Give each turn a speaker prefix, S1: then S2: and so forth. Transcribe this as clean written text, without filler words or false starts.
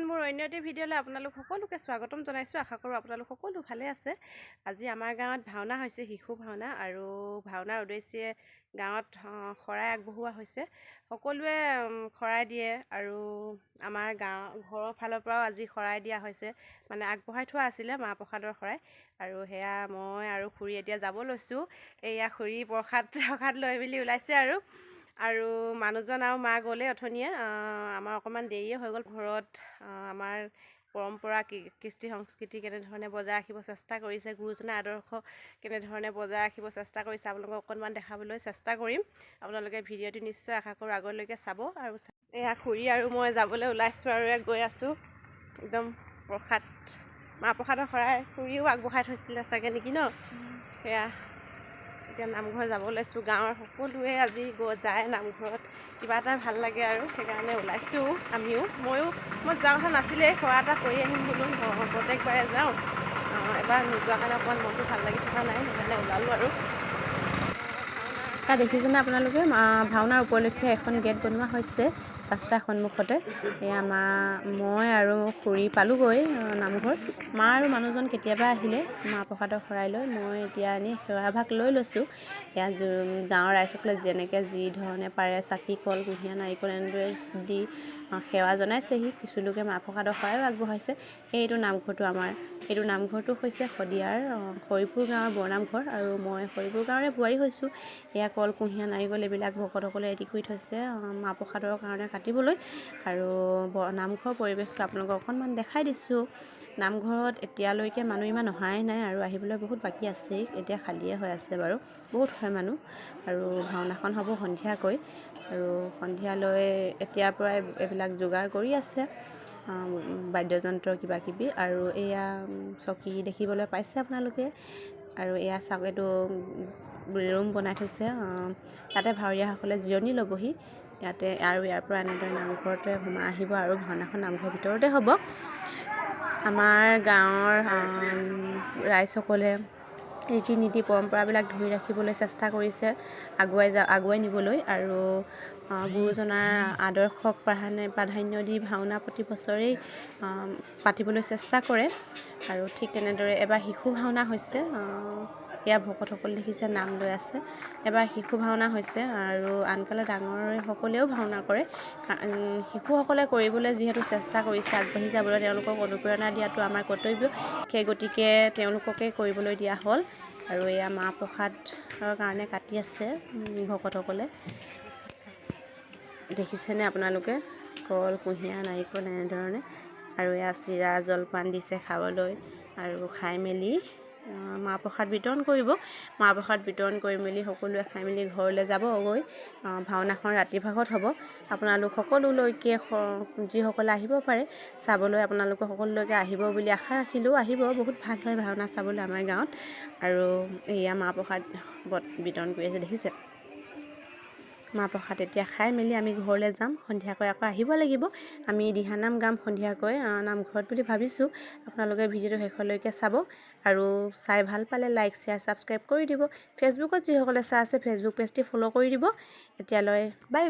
S1: মোৰ অন্য এটি ভিডিঅ'লৈ আপোনালোক সকলোকে স্বাগতম জনাইছোঁ। আশা কৰোঁ আপোনালোক সকলো ভালে আছে। আজি আমাৰ গাঁৱত ভাওনা হৈছে, শিশু ভাওনা, আৰু ভাওনাৰ উদ্দেশ্যে গাঁৱত শৰাই আগবঢ়োৱা হৈছে। সকলোৱে শৰাই দিয়ে আৰু আমাৰ গাঁও ঘৰৰ ফালৰ পৰাও আজি শৰাই দিয়া হৈছে, মানে আগবঢ়াই থোৱা আছিলে মাহ প্ৰসাদৰ শৰাই। আৰু সেয়া মই আৰু খুৰী এতিয়া যাব লৈছোঁ। এয়া খুৰী প্ৰসাদ প্ৰসাদ লৈ মেলি ওলাইছে আৰু আৰু মানুহজন আৰু মা গ'লেই অথনিয়ে। আমাৰ অকণমান দেৰিয়ে হৈ গ'ল। ঘৰত আমাৰ পৰম্পৰা, কৃষ্টি সংস্কৃতি কেনেধৰণে বজাই ৰাখিব চেষ্টা কৰিছে, গুৰুজনাৰ আদৰ্শ কেনেধৰণে বজাই ৰাখিব চেষ্টা কৰিছে, আপোনালোকক অকণমান দেখাবলৈ চেষ্টা কৰিম। আপোনালোকে ভিডিঅ'টো নিশ্চয় আশা কৰোঁ আগলৈকে চাব। আৰু এয়া খুৰী আৰু মই যাবলৈ ওলাইছোঁ আৰু এয়া গৈ আছোঁ। একদম প্ৰসাদ, মাহ প্ৰসাদৰ শৰাই খুৰীও আগবঢ়াই থৈছিলে চাগে নেকি ন? সেয়া এতিয়া নামঘৰ যাব ওলাইছোঁ। গাঁৱৰ সকলোৱে আজি যায় নামঘৰত, কিবা এটা ভাল লাগে আৰু সেইকাৰণে ওলাইছোঁ আমিও। ময়ো, মই যোৱা কথা নাছিলেই, সেৱা এটা কৰি আহিম বোলো। প্ৰত্যেকবাৰে যাওঁ, এবাৰ নোযোৱা কাৰণে অকণমান মনটো ভাল লাগি থকা নাই, সেইকাৰণে ওলালোঁ। আৰু
S2: তাত দেখিছেনে আপোনালোকে, ভাওনাৰ উপলক্ষে এখন গেট বনোৱা হৈছে ৰাস্তাৰ সন্মুখতে। এয়া মা, মই আৰু খুৰী পালোগৈ নামঘৰ। মা আৰু মানুহজন কেতিয়াবা আহিলে মাহ প্ৰসাদৰ শৰাই লৈ। মই এতিয়া এনেই সেৱাভাগ লৈ লৈছোঁ। ইয়াত গাঁৱৰ ৰাইজসকলে যেনেকৈ যি ধৰণে পাৰে চাকি, কল, কুঁহিয়াৰ, নাৰিকল এনেদৰে দি সেৱা জনাইছেহি। কিছু লোকে মাহ প্ৰসাদৰ শৰাইও আগবঢ়াইছে। এইটো নামঘৰটো আমাৰ, এইটো নামঘৰটো হৈছে শদিয়াৰ হৰিপুৰ গাঁৱৰ বৰনামঘৰ আৰু মই হৰিপুৰ গাঁৱৰে বোৱাৰী হৈছোঁ। এয়া কল, কুঁহিয়াৰ, নাৰিকল এইবিলাক ভকতসকলে ৰেডি কৰি থৈছে মাহ প্ৰসাদৰ কাৰণে কাটিবলৈ। আৰু নামঘৰৰ পৰিৱেশটো আপোনালোকক অকণমান দেখাই দিছোঁ। নামঘৰত এতিয়ালৈকে মানুহ ইমান অহাই নাই আৰু আহিবলৈ বহুত বাকী আছেই। এতিয়া খালীয়ে হৈ আছে বাৰু, বহুত হয় মানুহ। আৰু ভাওনাখন হ'ব সন্ধিয়াকৈ আৰু সন্ধিয়ালৈ এতিয়াৰ পৰাই এইবিলাক যোগাৰ কৰি আছে, বাদ্যযন্ত্ৰ কিবা কিবি। আৰু এয়া চকী দেখিবলৈ পাইছে আপোনালোকে। আৰু এয়া চাওক, এইটো ৰুম বনাই থৈছে, তাতে ভাৱৰীয়াসকলে জিৰণি ল'বহি ইয়াতে। আৰু ইয়াৰ পৰা এনেদৰে নামঘৰতে সোমাই আহিব আৰু ভাওনাখন নামঘৰৰ ভিতৰতে হ'ব। আমাৰ গাঁৱৰ ৰাইজসকলে ৰীতি নীতি পৰম্পৰাবিলাক ধৰি ৰাখিবলৈ চেষ্টা কৰিছে, আগুৱাই নিবলৈ আৰু গুৰুজনাৰ আদৰ্শক প্ৰাধান্য দি ভাওনা প্ৰতি বছৰেই পাতিবলৈ চেষ্টা কৰে। আৰু ঠিক তেনেদৰে এবাৰ শিশু ভাওনা হৈছে। এয়া ভকতসকল দেখিছে নাম লৈ আছে। এবাৰ শিশু ভাওনা হৈছে আৰু আনকালে ডাঙৰসকলেও ভাওনা কৰে। শিশুসকলে কৰিবলৈ যিহেতু চেষ্টা কৰিছে আগবাঢ়ি যাবলৈ, তেওঁলোকক অনুপ্ৰেৰণা দিয়াটো আমাৰ কৰ্তব্য। সেই গতিকে তেওঁলোককে কৰিবলৈ দিয়া হ'ল। আৰু এয়া মাহ প্ৰসাদৰ কাৰণে কাটি আছে ভকতসকলে। দেখিছেনে আপোনালোকে, কল, কুঁহিয়াৰ, নাৰিকল এনেধৰণে। আৰু এয়া চিৰা জলপান দিছে খাবলৈ আৰু খাই মেলি মাহ প্ৰসাদ বিতৰণ কৰিব। মাহ প্ৰসাদ বিতৰণ কৰি মেলি সকলোৱে খাই মেলি ঘৰলৈ যাবগৈ। ভাওনাখন ৰাতি ভাগত হ'ব। আপোনালোক সকলোলৈকে, যিসকলে আহিব পাৰে চাবলৈ, আপোনালোকে সকলোলৈকে আহিব বুলি আশা ৰাখিলোঁ। আহিব, বহুত ভাল হয় ভাওনা চাবলৈ আমাৰ গাঁৱত। আৰু এয়া মাহ প্ৰসাদ বিতৰণ কৰি আছে, দেখিছে। মাহ প্ৰসাদ এতিয়া খাই মেলি আমি ঘৰলৈ যাম। সন্ধিয়াকৈ আকৌ আহিব লাগিব। আমি দিহানাম গাম সন্ধিয়াকৈ নামঘৰত বুলি ভাবিছোঁ। আপোনালোকে ভিডিঅ'টো শেষলৈকে চাব আৰু চাই ভাল পালে লাইক, শ্বেয়াৰ, ছাবস্ক্ৰাইব কৰি দিব। ফেচবুকত যিসকলে চাই আছে, ফেচবুক পেজটি ফ'ল' কৰি দিব। এতিয়ালৈ বাই।